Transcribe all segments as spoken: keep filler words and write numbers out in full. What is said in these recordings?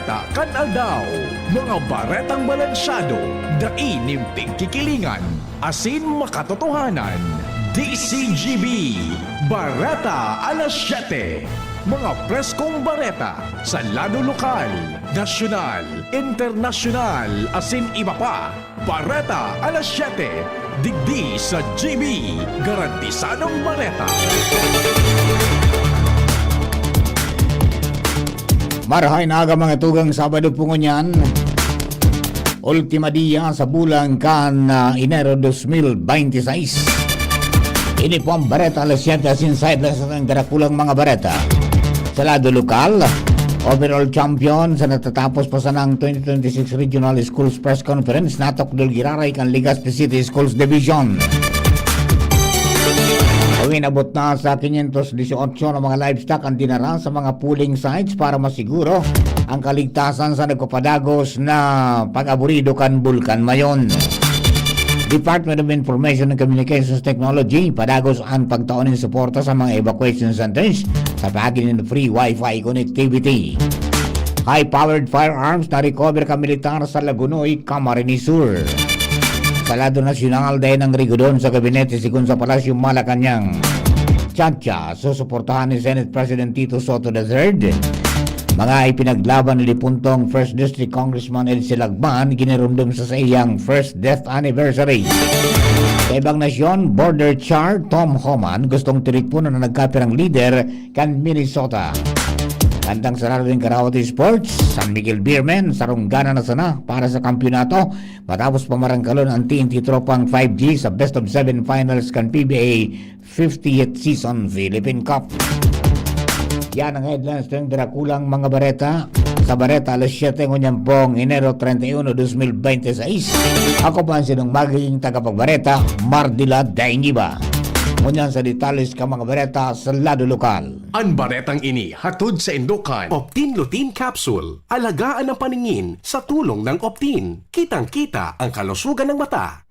Takan aldaw, mga baretang balansyado, dai nin pigkikilingan, asin makatotohanan. D C G B, Bareta alas siyete. Mga preskong bareta sa lado lokal, nasyonal, internasyonal, asin iba pa. Bareta alas siyete, digdi sa G B, garantisadong bareta. Marahay na aga, mga tugang, Sabado po ngunyan. Ultima dia sa bulan kan, ah, Enero dos mil bente seis. Ini po ang Bareta alas siyete asin sideline sa ating darakulang mga bareta. Sa lado lokal, overall champion sa natatapos pa sanang twenty twenty-six Regional Schools Press Conference, natukdol giraray kan Legazpi City Schools Division. Kung inabot na sa quinientos dieciocho na mga livestock ang dinara sa mga polling sites para masiguro ang kaligtasan sa nagpapadagos na pag-aburido kan Bulkan Mayon. Department of Information and Communications Technology, padagos an pagtao nin suporta sa mga evacuation centers sa paagi nin free wifi connectivity. High-powered firearms na recover kan militar sa Lagonoy, Camarines Sur. Sa lado nasyonal, dai nang rigodon sa gabinete, sigon sa Palasyo Malacañang. Chacha, susuportahan ni Senate President Tito Sotto the third. Mga ipinaglaban ni dipuntong First District Congressman Edsel Lagman, ginirumdom sa saiyang first death anniversary. Sa ibang nasyon, border char Tom Homan gustong tiriponon na nagkapirang lider kan Minnesota. Kantang sarado nin Karaoke Sports, San Miguel Beermen, sarong gana na sana para sa kampiyonato matapos pamarangkalon ang T N T Tropang five G sa Best of Seven Finals kan P B A fiftieth Season Philippine Cup. Yan ang headlines ng darakulang mga bareta sa Bareta alas siyete ngunyan pong Enero treinta y uno, dos mil bente seis. Ako pa ang sinong magiging tagapagbareta, Mardila Daingiba. Ngunyan sa detalles ka mga bareta sa lado lokal. An baretang ini hatod sa indukan Optin Lutein Capsule. Alagaan ang paningin sa tulong ng Optin. Kitang-kita ang kalusugan ng mata.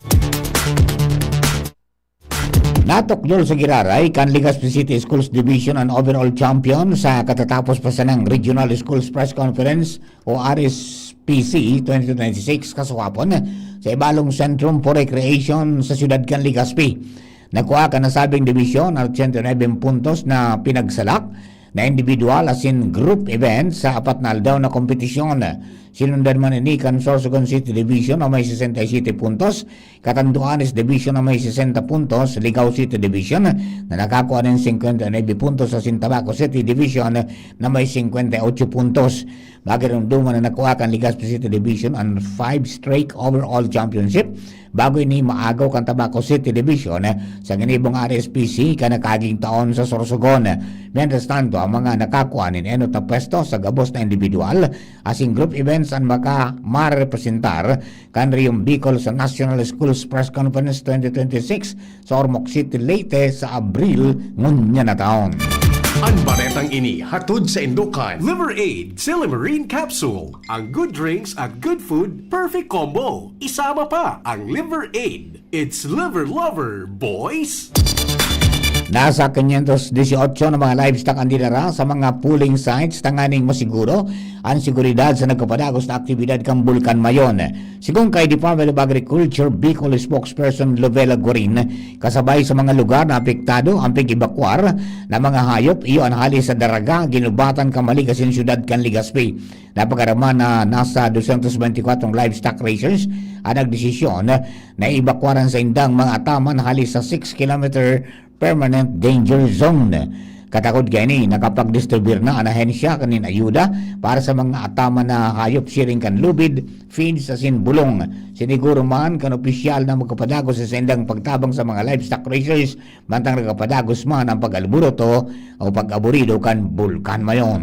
Natukdol sa giraray kan Legazpi City Schools Division an overall champion sa katatapos pa sanang Regional Schools Press Conference o R S P C twenty twenty-six kasuhapon sa Ibalong Centrum for Recreation sa siyudad kan Legazpi. Nagkua kan nasabing dibisyon an ochenta y nuebe puntos na pinagsalak na individual asin group event sa apat na aldaw na kompetisyon. Sinundan man ini kan Sorsogon City Division na may sesenta y siyete puntos, Catanduanes Division na may sesenta puntos, Ligao City Division na nakakua nin singkwenta y nuebe puntos asin Tabaco City Division na may singkwenta y otso puntos. Magirumduman na nakua kan Legazpi City Division an five straight overall championship bago ini maagaw kan Tabaco City Division sa ginibong R S P C kan nakaaging taon sa Sorsogon. Mientras tanto, ang mga nakakua nin enot na pwesto sa gabos na individual asin group events an maka marepresentar kan Rehiyon Bicol sa National Schools Press Conference twenty twenty-six sa Ormoc City, Leyte sa Abril ngunyan na taon. An baretang ini hatod sa indukan Liver Aid Silimarine Capsule. Ang good drinks at good food, perfect combo. Isama pa ang Liver Aid. It's Liver Lover, boys! Nasa quinientos dieciocho na mga livestock ang dinara sa mga polling sites tanganing masiguro an seguridad sa nagpapadagos na aktibidad kan Bulkan Mayon. Sigon kay Department of Agriculture Bicol spokesperson Lovella Guarin, kasabay sa mga lugar na apektado ang pag-ebakwar na mga hayop, iyo an hali sa Daraga, Guinobatan, Camalig asin siyudad kan Legazpi. Napagaraman na nasa doscientos veinticuatro livestock raisers ang nagdesisyon na ibakwaran sa indang mga ataman hali sa six kilometer permanent danger zone. Katakod kaini, nakapagdistribuyar na an ahensya kanin ayuda para sa mga ataman na hayop siring kan lubid, feeds asin bulong. Siniguro man kan opisyal na magkapadagos sa saindang pagtabang sa mga livestock raisers, mantang nagkapadagos man ang pag-alboroto o pag-aburido kan Bulkan Mayon.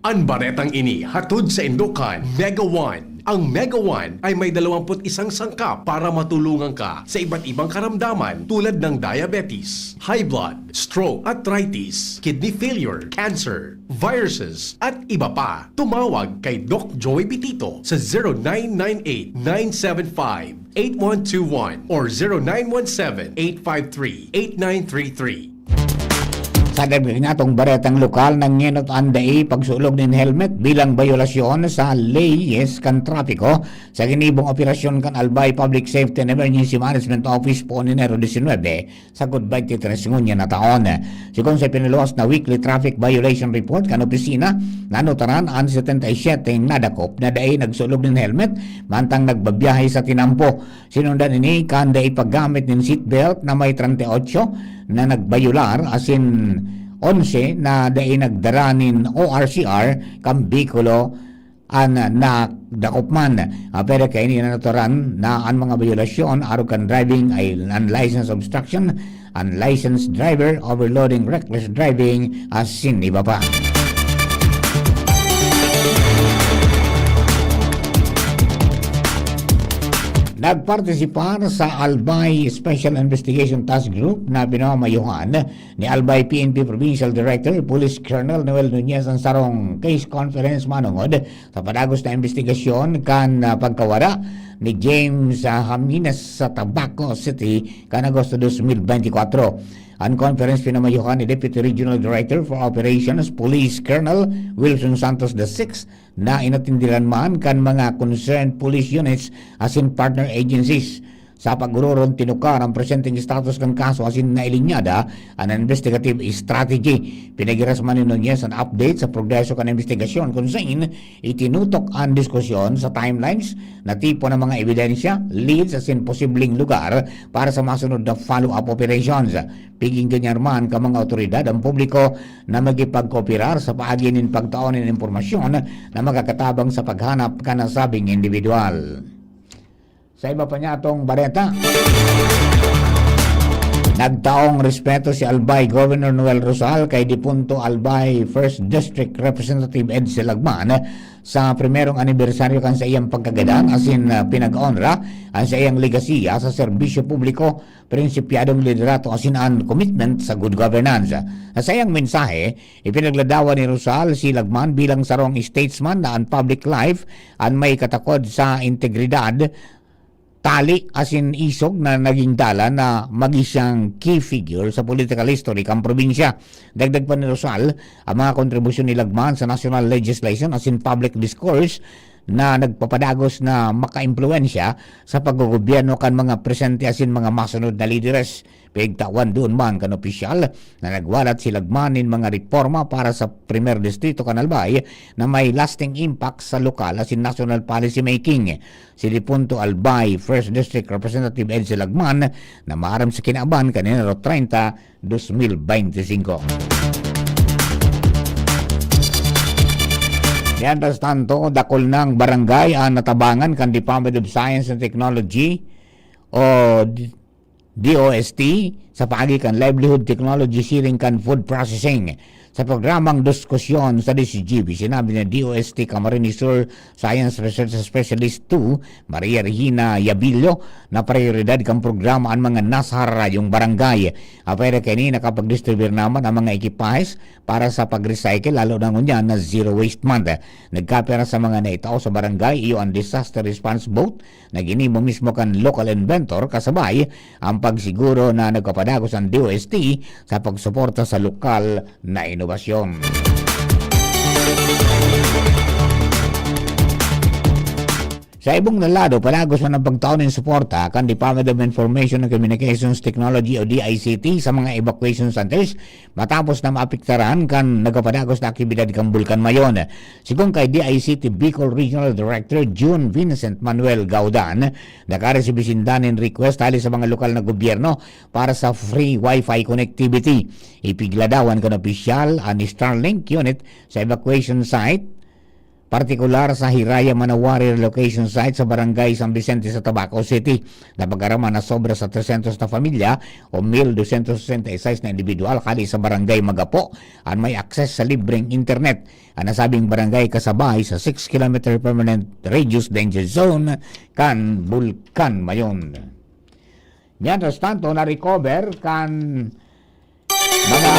An baretang ini hatod sa indukan Mega One. Ang Mega One ay may dalawampu't isang sangkap para matulungan ka sa iba't ibang karamdaman tulad ng diabetes, high blood, stroke, arthritis, kidney failure, cancer, viruses, at iba pa. Tumawag kay Doc Joey Bitito sa zero nine nine eight nine seven five eight one two one or zero nine one seven eight five three eight nine three three. Sa dagdag niya, atong baretang lokal, nangenot an dai pagsulog nin helmet bilang bayolasyon sa leyes kan trapiko sa ginibong operasyon kan Albay Public Safety and Emergency Management Office poon Enero disinwebe, sagkod baynte tres ngunyan na taon. Sigon sa pinaluwas na weekly traffic violation report kan opisina, nanutaran an setenta y siete nadakop na dai nagsulog nin helmet mantang nagbabiyahe sa tinampo. Sinundan ini kan dai paggamit nin seatbelt na may treinta y ocho na nagbayular, asin onse na dai nagdara nin O R C R kan behikulo an nadakop man. Ah, pero kaini nanutaran na an mga bayolasyon arog kan driving ay unlicensed obstruction, unlicensed driver, overloading, reckless driving, asin iba pa. Nagpartisipar sa Albay Special Investigation Task Group na pinamamayuhan ni Albay P N P Provincial Director Police Colonel Noel Nunez an sarong case conference manongod sa padagos na imbestigasyon kan, ah, pagkawara ni James, ah, Hamines sa Tabaco City kan Agosto dos mil beintikwatro. An conference pinamayuhan ni Deputy Regional Director for Operations, Police Colonel Wilson Santos the sixth, na inatindiran man kan mga concerned police units asin partner agencies. Sa pag-ororon, tinukar ang presenteng status kan kaso asin nailinyada an investigative strategy. Pinagiras man ni Nunez an update sa progreso kan investigasyon, kun sain itinutok an diskusyon sa timelines, natipon ang mga ebidensya, leads asin posibleng lugar para sa masunod na follow-up operations. Pigin ganyan man kan mga awtoridad ang publiko na makipagkooperar sa paagi nin pagtao nin impormasyon na makakatabang sa paghanap kan nasabing individual. Sa iba pa niyatong bareta, nagtaong respeto si Albay Governor Noel Rosal kay dipunto Albay First District Representative Edsel Lagman sa primerong anibersaryo kan saiyang pagkagadan asin, ah, pinag-onra an saiyang legasiya sa serbisyo publiko, prinsipyadong liderato asin an commitment sa good governance. Sa saiyang mensahe, ipinagladawan ni Rosal si Lagman bilang sarong statesman na an public life an may katakod sa integridad, tali asin isog na naging dalan na magin siyang key figure sa political history kan probinsya. Dagdag pa ni Rosal, ang mga kontribusyon ni Lagman sa national legislation asin public discourse na nagpapadagos na makaimpluwensya sa paggogobyerno kan mga presente asin mga masunod na lideres. Pigtawan duon man kan opisyal na nagwalat si Lagman nin mga reporma para sa Primer Distrito kan Albay na may lasting impact sa lokal asin national policy making. Si Dipunto Albay First District Representative Edsel Lagman na maaram sa kinaban kan Enero treinta, dos mil beintisinko. Mientras tanto, dakul nang barangay ang natabangan kan Department of Science and Technology o D-, D O S T sa paagi kan livelihood technology sharing kan food processing. Sa programang diskusyon sa D C G B, sinabi ni D O S T Camarines Sur Science Research Specialist two, Maria Regina Yabillo, na prioridad kan programa an mga nasa harayong barangay. Apwera kaini, nakapagdistribir naman ang mga ekipahes para sa pag-recycle, lalo na ngunyan na Zero Waste Month. Nagkapira sa mga naitao sa barangay, iyo ang disaster response boat na ginimo mismo kan local inventor, kasabay ang pagsiguro na nagpapadagos ang D O S T sa pagsuporta sa lokal na inobasyon. Sa ibong na lado, padagos man ang pagtao nin suporta kan Department of Information and Communications Technology o D I C T sa mga evacuation centers matapos na maapektaran kan nagpapadagos na aktibidad kan Bulkan Mayon. Sigon kay D I C T Bicol Regional Director June Vincent Manuel Gaudan, nakaresibi sinda nin request hali sa mga lokal na gobyerno para sa free wifi connectivity. Ipigladawan kan opisyal an Starlink unit sa evacuation site, partikular sa Hiraya Manawari Relocation Site sa Barangay San Vicente sa Tabaco City. Napag-araman na sobra sa trescientos na pamilya o mil doscientos sesenta y seis na individual hali sa Barangay Magapo an may access sa libreng internet. Ang nasabing barangay kasabay sa six kilometer permanent radius danger zone kan Bulkan Mayon. Mientras tanto, na-recover kan mga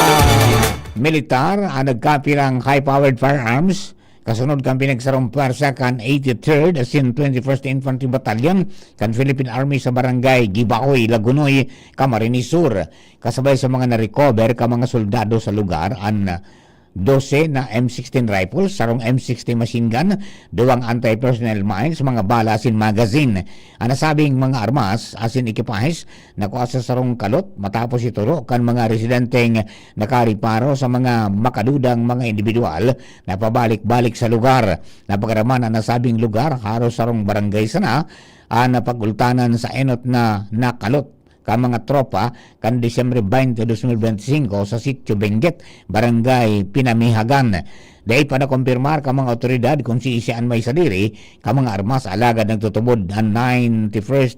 militar ang nagkapirang high-powered firearms Kasunod kan pinagsarong pwersa kan eighty-third asin twenty-first Infantry Battalion kan Philippine Army sa Barangay Gibaoy, Lagunoy, Camarines Sur. Kasabay sa mga na-recover kan mga soldado sa lugar, an dose na M sixteen rifles, sarong M sixty machine gun, duwang anti-personnel mines, mga bala asin magazine. An nasabing mga armas asin ekipahes nakua sa sarong kalot matapos ituro kan mga residenteng nakareparo sa mga makadudang mga individual na pabalik-balik sa lugar. Napagaraman an nasabing lugar, haros sarong barangay sana, an napag-ultanan sa enot na nakalot kan mga tropa kan Disyembre twenty, dos mil benti singko sa Sitio Benguet, Barangay Pinamihagan. Dai pa nakumpirmar kan mga awtoridad kung siisay an may sadiri kan mga armas, alagad nagtutubod an ninety-first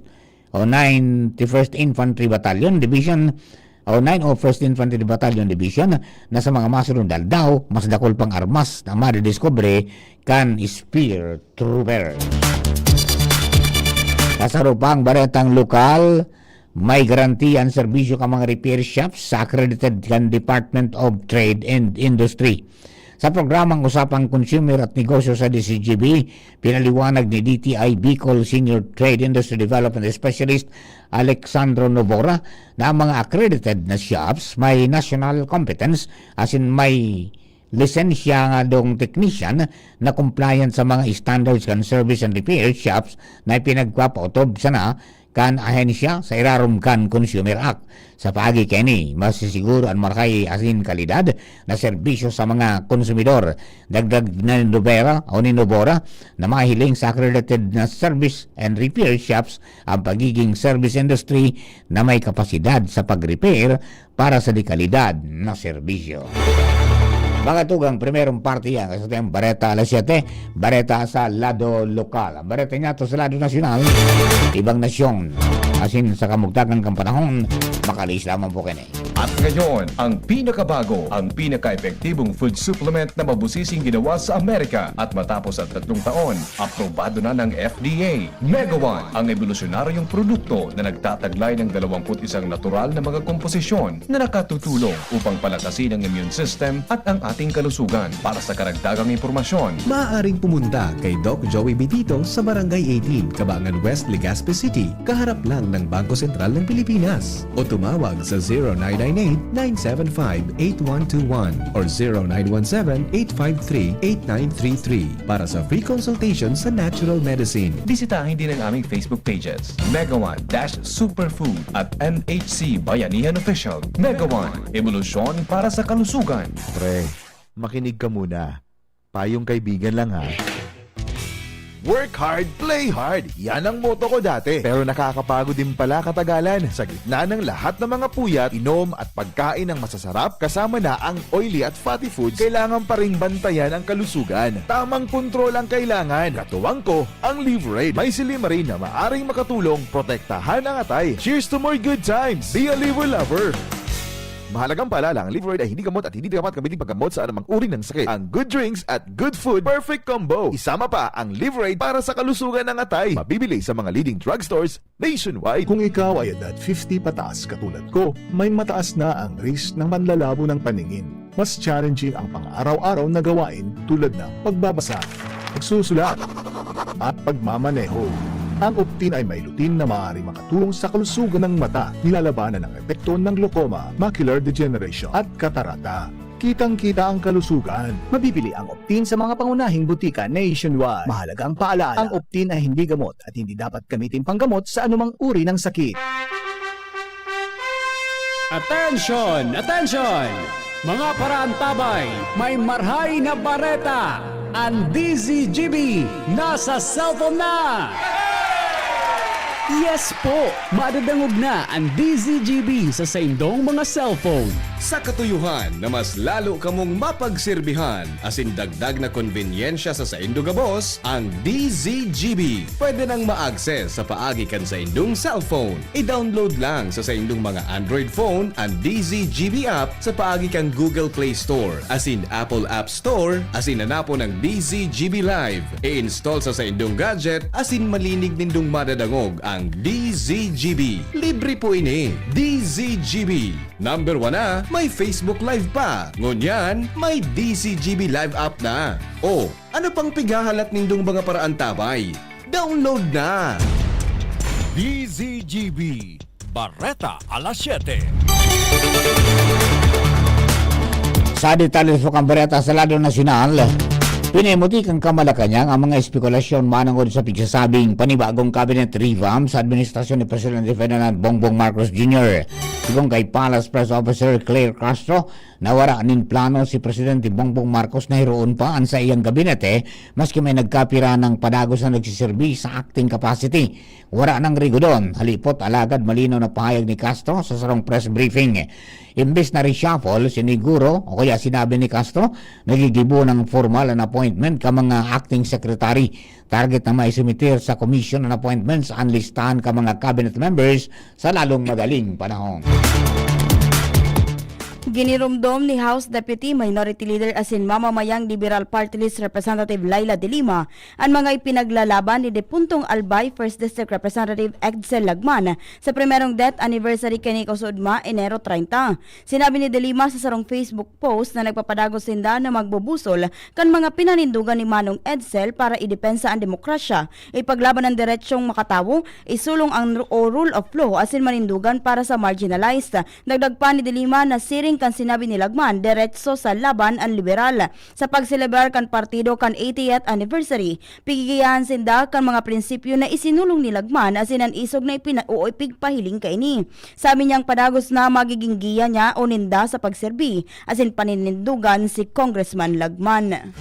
o ninety-first Infantry Battalion Division o nine oh first Infantry Battalion Division na sa mga masunod na aldaw, mas dakul pang armas na madidiskubre kan spear trooper. Sa sarupang baretang lokal, may garantiya an serbisyo kan mga repair shops sa accredited kan Department of Trade and Industry. Sa programang Usapang Consumer at Negosyo sa D C G B, pinaliwanag ni D T I Bicol Senior Trade Industry Development Specialist Alexandro Novora na ang mga accredited na shops may national competence, asin may lisensyadong technician na compliant sa mga standards kan service and repair shops na ipinagpapautob sana kan ahensya sa irarom kan Consumer Act. Sa paagi kaini, masisiguro an marahay asin kalidad na serbisyo sa mga konsumidor. Dagdag na ni Novera o ni Novora na mahiling sa accredited na service and repair shops ang pagiging service industry na may kapasidad sa pag-repair para sa dekalidad na serbisyo. Mga tugang, primerong parte yan sa ating Bareta alas siyete, Bareta sa lado lokal. Ang Bareta niya to sa lado nasyonal, ibang nasyon. Asin sa kamugtakan kan panahon, makalihis lamang po kini. At ngayon, ang pinakabago, ang pinaka-epektibong food supplement na mabusising ginawa sa Amerika at matapos ang tatlong taon, aprobado na ng F D A. Mega One, ang ebolusyonaryong produkto na nagtataglay ng dalawampu't isang natural na mga komposisyon na nakatutulong upang palakasin ang immune system at ang ating kalusugan. Para sa karagdagang impormasyon, maaaring pumunta kay Doc Joey Bitito sa Barangay eighteen, Cabangan West, Legazpi City, kaharap lang ng Bangko Sentral ng Pilipinas. O tumawag sa zero nine nine eight, nine seven five, eight one two one or zero nine one seven, eight five three, eight nine three three para sa free consultation sa natural medicine. Bisitahin din ang aming Facebook pages, Mega One dash Superfood at M H C Bayanihan Official. Mega One, ebolusyon para sa kalusugan. Pre, makinig ka muna. Payong kaibigan lang, ha. Work hard, play hard. Yan ang motto ko dati. Pero nakakapagod din pala katagalan. Sa gitna ng lahat ng mga puyat, inom at pagkain ng masasarap, kasama na ang oily at fatty foods, kailangan pa ring bantayan ang kalusugan. Tamang kontrol ang kailangan. Katuwang ko, ang Liverade. May silymarin na maaring makatulong protektahan ang atay. Cheers to more good times! Be a Liver Lover! Mahalagang paalala, ang Liverade ay hindi gamot at hindi dapat gamitin paggamot sa anumang uri ng sakit. Ang good drinks at good food, perfect combo. Isama pa ang Liverade para sa kalusugan ng atay. Mabibili sa mga leading drugstores nationwide. Kung ikaw ay edad fifty pataas katulad ko, may mataas na ang risk ng panlalabo ng paningin. Mas challenging ang pang-araw-araw na gawain tulad ng pagbabasa, pagsusulat, at pagmamaneho. Ang Optin ay may lutein na maaaring makatulong sa kalusugan ng mata, nilalabanan ang epekto ng glaucoma, macular degeneration, at katarata. Kitang-kita ang kalusugan. Mabibili ang Optin sa mga pangunahing butika nationwide. Mahalagang paalala, ang Optin ay hindi gamot at hindi dapat gamitin panggamot sa anumang uri ng sakit. Attention! Attention! Mga paraantabay, may marhay na bareta! Ang D Z G B nasa cellphone na! Yes po! Madadangog na ang D Z G B sa saindong mga cellphone. Sa katuyuhan na mas lalo kamong mapagserbihan, asin dagdag na konbenyensya sa saindo gabos, ang D Z G B pwede nang ma-access sa paagi kan saindong cellphone. I-download lang sa saindong mga Android phone ang D Z G B app sa paagi kan Google Play Store asin Apple App Store, asin hanapon ang D Z G B Live. I-install sa saindong gadget asin malinig nindong madadangog ang D Z G B. Libre po ini. D Z G B, number one na May Facebook Live pa. Ngunyan, may D Z G B Live app na. O, ano pang pighahalat nindong mga paraantabay? Download na! D Z G B, Bareta alas siyete. Sa detalye sa pagkabareta sa lado nasyonal, pinimuti kan Kamalacanang ang mga espekulasyon manongod sa pigsasabing panibagong cabinet revamp sa administrasyon ni Presidente Ferdinand Bongbong Marcos Junior. Sigon kay Palace Press Officer Claire Castro, na wara nin plano si Presidente Bongbong Marcos na hiroon pa an saiyang gabinete, maski may nagkapira nang padagos na nagsiserbi sa acting capacity. Wara nang rigodon, halipot alagad malinaw na pahayag ni Castro sa sarong press briefing. Imbes na reshuffle, siniguro o kaya sinabi ni Castro, nagigibo ng formal an appointment ka mga acting secretary. Target na maisumitir sa commission an appointments an listahan ka mga cabinet members sa lalong madaling panahon. Giniromdom ni House Deputy Minority Leader asin mamamayang Liberal Party List Representative Leila de Lima an mga ipinaglalaban ni depuntong Albay First District Representative Edsel Lagman sa primerong death anniversary kaini kasunod ma Enero treinta. Sinabi ni de Lima sa sarong Facebook post na nagpapadagos sinda na magbubusol kan mga pinanindugan ni Manong Edsel para idepensa an demokrasya, ipaglaban an deretsyong makatawo, isulong ang ru-, o rule of law asin manindugan para sa marginalized. Dagdag pa ni de Lima na siring kan sinabi ni Lagman, diretso sa laban an liberal. Sa pagselebrar kan partido kan eightieth anniversary, pigigiyahan sinda kan mga prinsipyo na isinulong ni Lagman asin an isog na ipina-, o ipigpahiling kaini. Sabi niyang padagos na magiging giya niya o ninda sa pagserbi asin paninindugan si Congressman Lagman.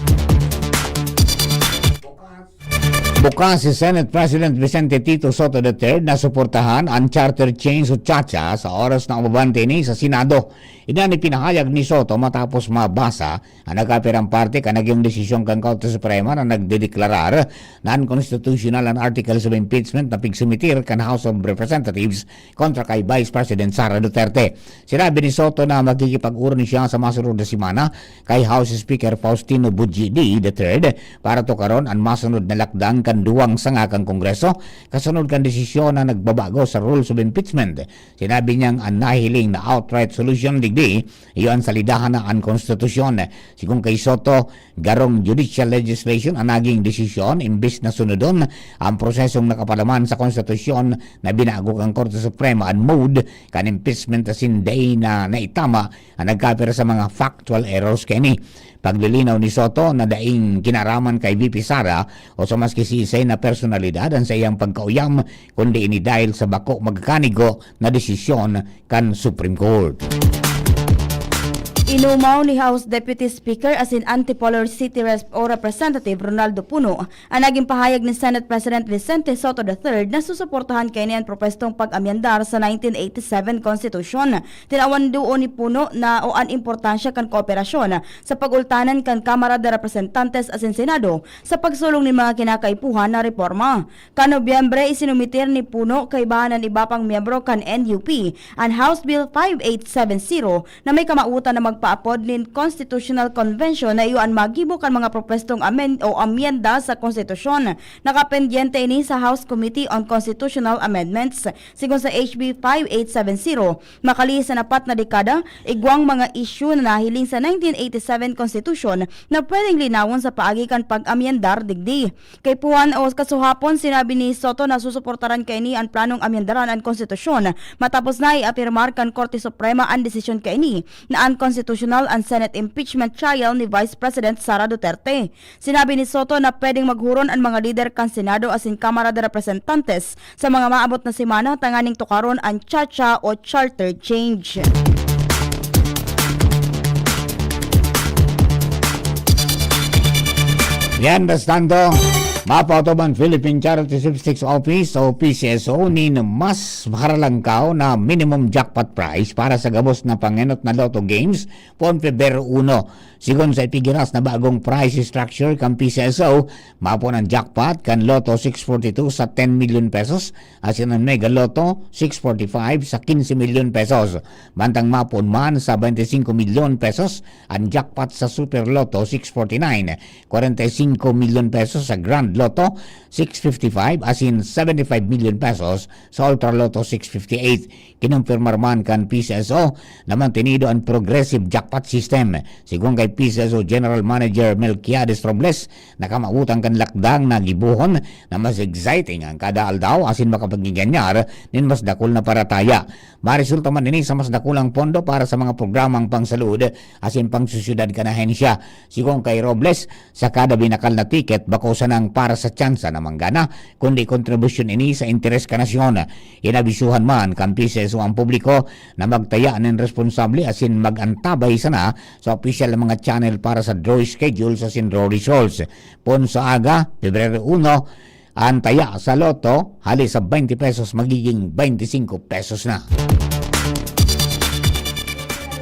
Bukas si Senate President Vicente Tito Sotto the third na suportahan an charter change o CHACHA sa oras na umabante ini sa Senado. Iyan ipinahayag ni Sotto matapos mabasa an nagkapirang parte kan naging desisyon kan Korte Suprema na nagdedeklarar na unconstitutional an articles of impeachment na pigsumitir kan House of Representatives kontra kay Vice President Sara Duterte. Sinabi ni Sotto na makikipag-urun siya sa masunod na semana kay House Speaker Faustino Bujidi the third para tukaron an masunod na lakdang kan duwang sanga kan Kongreso kasunod kan desisyon na nagbabago sa rules of impeachment. Sinabi niyang an nahiling na outright solution digdi iyo an salidahan na an konstitusyon. Sigon kay Sotto, garong judicial legislation an naging desisyon imbis na sunodon ang prosesong nakapalaman sa konstitusyon na binago kan Korte Suprema an mode kan impeachment asin dai na naitama ang nagkapira sa mga factual errors kaini. Paglilinaw ni Sotto na daing kinaraman kay V P Sara o sa maski siisay na personalidad ang saiyang pagkauyam, kundi ini dahil sa bako magkanigo na desisyon kan Supreme Court. Inumaw ni House Deputy Speaker asin Antipolo City Rep o Representative Ronaldo Puno ang naging pahayag ni Senate President Vicente Sotto the third na susuportahan kaini an propwestong pag-amyendar sa nineteen eighty-seven Constitution. Tinawan duon ni Puno na o an importansya kan kooperasyon sa pag-ultanan kan Kamara de Representantes asin Senado sa pagsulong nin mga kinakaipuhan na reporma. Kan Nobyembre, isinumitir ni Puno kaibahan an iba pang miyembro kan N U P an House Bill five eight seven zero na may kamawotan na magpaapod nin Constitutional Convention na iyo an maggibo kan mga propwestong amen-, o amyenda sa konstitusyon. Nakapendyente ini sa House Committee on Constitutional Amendments. Sigon sa H B five eight seven zero, makalihis an apat na dekada, igwang mga isyu na nahiling sa nineteen eighty-seven Constitution na pwedeng linawon sa paagi kan pag-amyendar digdi. Kaipuhan o kasuhapon, sinabi ni Sotto na susuportaran kaini an planong amyendaran an konstitusyon matapos na iapirmar kan Korte Suprema an desisyon kaini na unconstitutional an Senate impeachment trial ni Vice President Sara Duterte. Sinabi ni Sotto na pwedeng maghuron an mga lider kan Senado asin Kamara de Representantes sa mga maabot na semana tanganing tukaron an CHACHA o charter change. Mientras tanto, mapaotob an Philippine Charity Sweepstakes Office o P C S O nin mas maharalangkaw na minimum jackpot prize para sa gabos na pangenot na Lotto Games poon Pebrero uno. Sigon sa ipigiras na bagong price structure kan P C S O, maapon an jackpot kan Lotto six forty-two sa ten milyon pesos, asin an Mega Lotto six forty-five sa quince milyon pesos. Mantang maapon man sa twenty-cinco milyon pesos an jackpot sa Super Lotto six forty-nine, kwarenta y singko milyon pesos sa Grand Lotto six fifty-five, asin seventy-five milyon pesos sa Ultra Lotto six fifty-eight. Kinumpirmar man kan P C S O na mantenido an progressive jackpot system. Sigon kay P C S O General Manager Melquiades Robles, nakamawotan kan lakdang na gibohon na mas exciting an kada aldaw asin makapagiganyar nin mas dakul na parataya. Maresulta man ini sa mas dakulang pondo para sa mga programang pangsalud asin pangsosyedad kan ahensya. Sigon kay Robles, sa kada binakal na tiket, bako sanang para sa tsansa na manggana, kundi kontribusyon ini sa interes kan nasyon. Inabisuhan man kan P C S O ang publiko na magtaya nin responsable asin mag-antabay sana sa opisyal na mga channel para sa draw schedule asin draw results. Poon sa aga, Pebrero uno, an taya sa Lotto, hali sa twenty pesos, magiging twenty-cinco pesos na.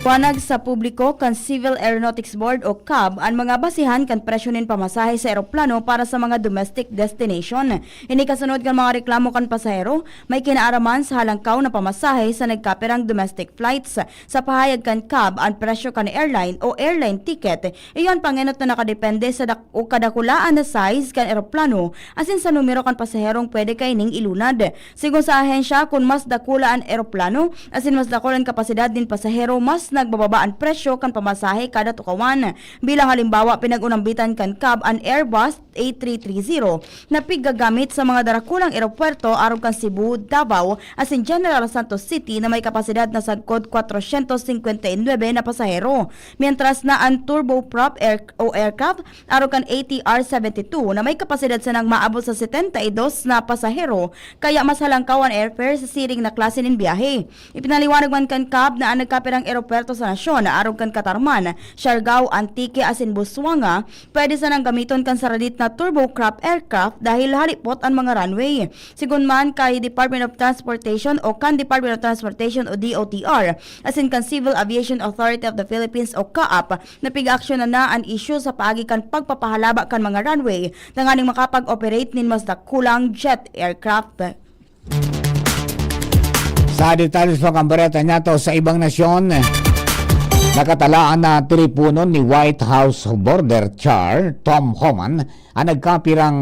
Paliwanag sa publiko kan Civil Aeronautics Board o cab an mga basehan kan presyo nin pamasahe sa eroplano para sa mga domestic destination. Ini kasunod kan mga reklamo kan pasahero, may kinaaraman sa halangkaw na pamasahe sa nagkapirang domestic flights. Sa pahayag kan cab, an presyo kan airline o airline ticket, iyo an pangenot na nakadepende sa dak-, o kadakulaan na size kan eroplano asin sa numero kan pasaherong pwede kaining ilunad. Sigon sa ahensya, kun mas dakula an eroplano asin mas dakul an kapasidad nin pasahero, mas nagbababa an presyo kan pamasahe kada tukawan. Bilang halimbawa, pinag-unambitan kan cab an Airbus A three three zero na piggagamit sa mga darakulang eropuwerto arog kan Cebu, Davao asin General Santos City na may kapasidad na sagkod kwatrosyentos singkwenta y nuebe na pasahero, mientras na an turboprop air o aircraft arog kan A T R seventy-two na may kapasidad sanang maabot sa setenta y dos na pasahero, kaya mas halangkaw an airfare sa siring na klase nin biyahe. Ipinaliwanag man kan cab na an nagkapirang eropuwerto sa nasyon, arog kan Catarman, Siargao, Antique asin Busuanga, pwede sanang gamiton kan saradit na turboprop aircraft dahil halipot an mga runway. Sigon man kay Department of Transportation o kan Department of Transportation o D O T R, asin kan Civil Aviation Authority of the Philippines o CAAP, na pig-aaksyonan na an isyu sa paagi kan pagpapahalaba kan mga runway tanganing makapag-operate nin mas dakulang jet aircraft. Sa detalye sa kambareta niyato sa ibang nasyon, nakatalaan na tiriponon ni White House border char Tom Homan ang nagkapirang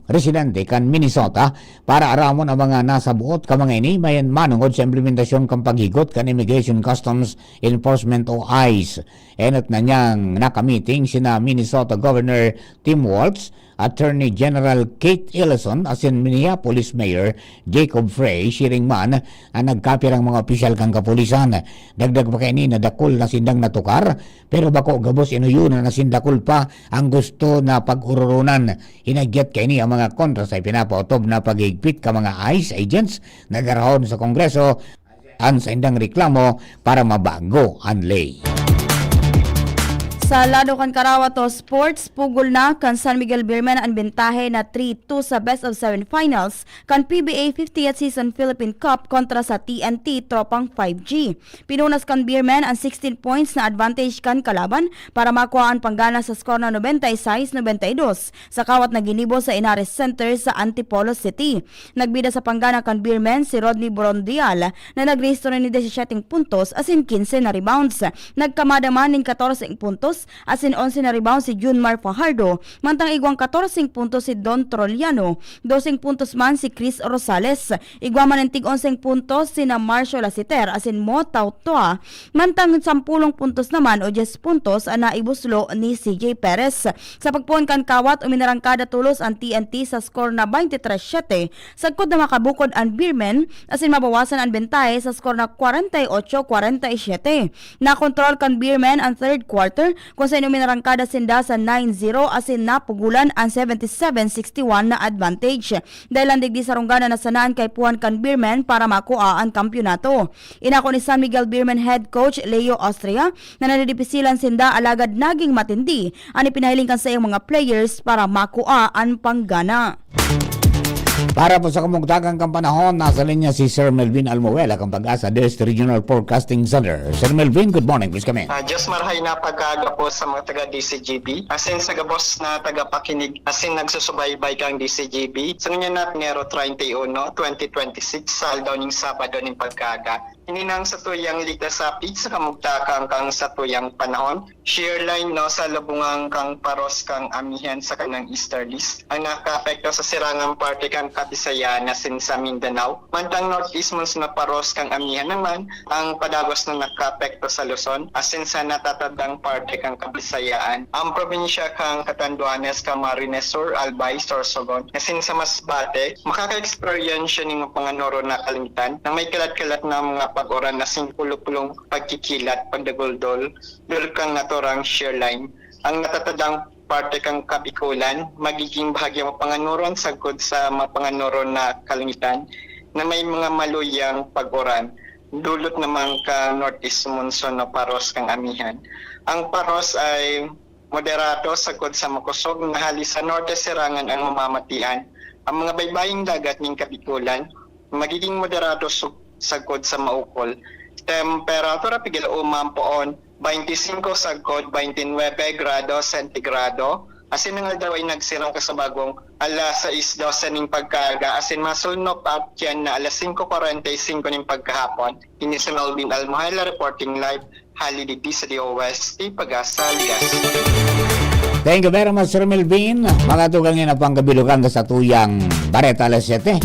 residente kan Minnesota para aramon ang mga nasabuot ka mga ini mayan manongod sa implementasyon kan paghigot kan Immigration Customs Enforcement o ice. Enot na niyang nakamiting sina Minnesota Governor Tim Walz, Attorney General Keith Ellison asin Minneapolis Mayor Jacob Frey, siring man an nagkapirang mga opisyal kan kapulisan. Dagdag pa kaini na dakul na sindang natukar, pero bako gabos inuyonan asin dakul pa ang gusto na pag-ororonan. Hinagyat kaini ang mga kontra sa ipinapaotob na paghigpit ka mga ice agents na darahon sa Kongreso an saindang reklamo para mabago an ley. Sa lado kan Karawat o Sports, pugol na kan San Miguel Beermen an bentahe na three two sa best of seven finals kan P B A fiftieth Season Philippine Cup kontra sa T N T Tropang five G. Pinunas kan Beermen an sixteen points na advantage kan kalaban para makuha an panggana sa skor na nobenta y seis nobenta y dos sa kawat na ginibo sa Henares Center sa Antipolo City. Nagbida sa panggana kan Beermen si Rodney Borondial na nagrehistro nin disisiete puntos asin quince na rebounds. Nagkamada man nin catorce puntos asin onse na rebounds si Junmar Fajardo, mantang igwang catorce puntos si Don Troliano, doseng puntos man si Chris Rosales. Igwa man nin tig-onseng puntos sina Marcio Lasiter asin Mo Tautoa, mantang sampulong puntos naman o dyes puntos an naibuslo ni C J Perez. Sa pagpoon kan kawat, uminarangkada tolos an T N T sa skor na twenty-three siete, sagkod na makabukod an Beermen asin mabawasan an bentahe sa skor na kwarenta y ocho kwarenta y siete. Nakontrol kan Beermen an third quarter, kung saen uminarangkada sinda sa nine zero asin napugulan an seventy-seven sixty-one na advantage. Dahil lang digdi sarunggan na nasanaan kaipuhan kan Beermen para makua an kampyonato. Inako ni San Miguel Beermen head coach Leo Austria na nadidipisilan sinda, alagad naging matindi an ipinahiling kan saiyang mga players para makua an panggana. Para po sa kamugtakan kan panahon, nasa linya si Sir Melvin Almuela kan PAGASA Dest Regional Forecasting Center. Sir Melvin, good morning. Please come in. Ah, Diyos marahay na pag-aaga po sa mga taga D C G B. Asin sa gabos na tagapakinig, asin nagsusubaybay kang D C G B. Sa ngunyan na Enero treinta y uno, twenty twenty-six, sa aldaw ning Sabado ning pagkaaga. Ini nang satuyang ligtas sa apit sa kamugtakan kan satuyang panahon. Shear line, no, sa lubungan kan paros kan amihan sa kanang easterlies ang nakaapekto sa sirangang parte kan Kabisayaan asin sa Mindanao. Mantang northeast monsoon na paros kan amihan naman ang padagos na nakaapekto sa Luzon asin sa natatadang parte kan Kabisayaan. Ang probinsya kan Catanduanes, Camarines Sur, Albay, Sorsogon, asin sa Masbate, makaka-experience nin mga panganoro na kalangitan na may kalat-kalat na mga pag-uran asin kulupulong pagkikilat, pagdaguldol, dulkang naturang shear line. Ang natatadang parte kan Kabikulan, magiging bahagyang mapanganuron sagkod sa mapanganuron na kalangitan na may mga maluyang pag-uran. Dulot naman ka northeast monsoon na paros kan amihan. Ang paros ay moderato sagkod sa makosog na hali sa norte sirangan ang mamamatian. Ang mga baybaying dagat nin Kabikulan, magiging moderato su-, sagkod sa maukol. Temperatura, pigil uman poon, twenty-five sagkod twenty-nine grado sentigrado. Asin ang aldaw ay nagsirang kasabagong alas sais dose ning pagkaaga, asin masulnop at yan na alas singko kwarenta y singko ning pagkahapon. Ini si Melvin Almohela reporting live hali digdi sa D O S T, PAGASA, Ligas. Thank you very much, Sir Melvin. Mga tugang, yan ang pangkabilugan sa tuyang Bareta alas siyete.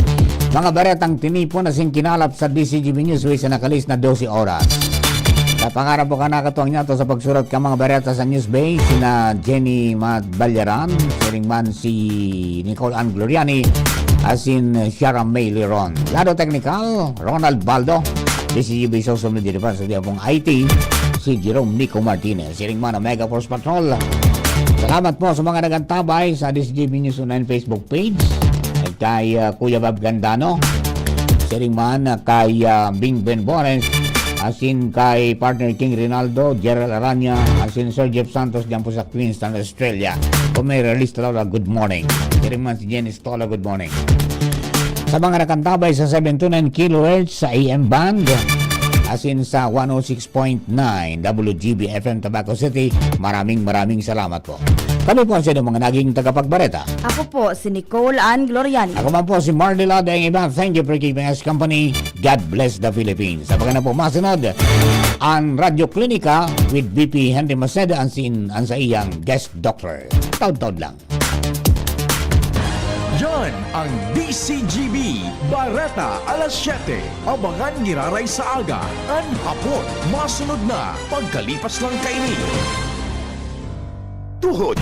Mga baretang tinipon na singkinalap sa D C G B Newsway sa nakalis na dose oras. Sa pangarap po ka nakatuwang niya to sa pagsurat ka mga bareta sa Newsbay, sina Jenny Madbalyaran, siring man si Nicole Ann Gloriani, asin Shara May Leron. Lado teknikal, Ronald Baldo. D C G B Social Media Department sa Diabong I T, si Jerome Nico Martinez. Siring man ang Mega Force Patrol. Salamat po sa mga nagantabay sa D C G B News Online Facebook page. At kay, ah, Kuya Bob Gandano. Siring man, ah, kay, ah, Bing Ben Bones. Asin kay partner King Rinaldo, Gerald Aranya. Asin Sir Jeff Santos, dyan po sa Queenstown, Australia. Kung may release talaga, good morning. Siring man si Jenny Stola, good morning. Sa mga nakantabay sa seven two nine kilohertz sa A M band, asin sa one oh six point nine W G B F M Tabaco City, maraming, maraming salamat po. Kami po ang sa inyong mga naging tagapagbareta. Ako po si Nicole Ann Gloriani. Ako man po si Marley Ladeng Iba. Thank you for keeping us company. God bless the Philippines. Sa mga na po masunod, ang Radyo Klinika with V P Henry Maceda, ang sin-, ang sa iyang guest doctor. Taud-taud lang. Yan ang D C G B Bareta alas siyete. Abangan giraray sa aga, an hapon. Masunod na pagkalipas lang kaini. Tuhod